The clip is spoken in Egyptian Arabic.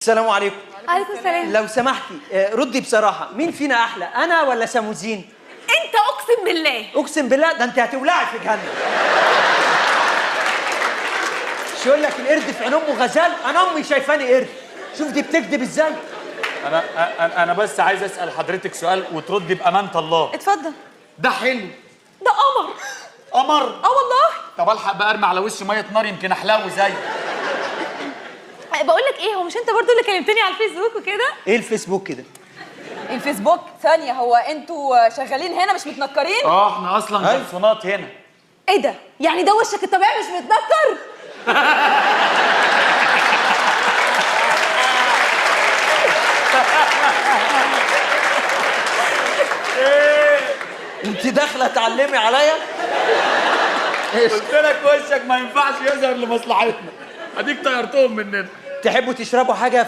السلام عليكم. عليكم السلام. لو سمحتي ردي بصراحة، مين فينا احلى، انا ولا ساموزين؟ انت اقسم بالله. اقسم بالله ده انت هتولعي في جهنم. مش يقول لك القرد في عين امه غزال؟ انا امي شايفاني قرد. شوف دي بتكذب ازاي. انا بس عايز اسال حضرتك سؤال وتردي بامانه الله. اتفضل. ده حلو؟ ده قمر. قمر؟ اه والله. طب الحق بقى ارمي على وشي مية نار يمكن احلو زي. بقول لك ايه، هو مش انت برضو اللي كلمتني على الفيسبوك وكده؟ ايه الفيسبوك كده؟ الفيسبوك ثانية، هو انتوا شغالين هنا مش متنكرين؟ اه احنا اصلا جرسونات هنا. ايه ده؟ يعني ده وشك الطبيعي مش متنكر؟ انت داخله تعلمي عليا؟ قلت لك وشك ما ينفعش يظهر لمصلحتنا، اديك طيرتهم مننا. تحبوا تشربوا حاجة يا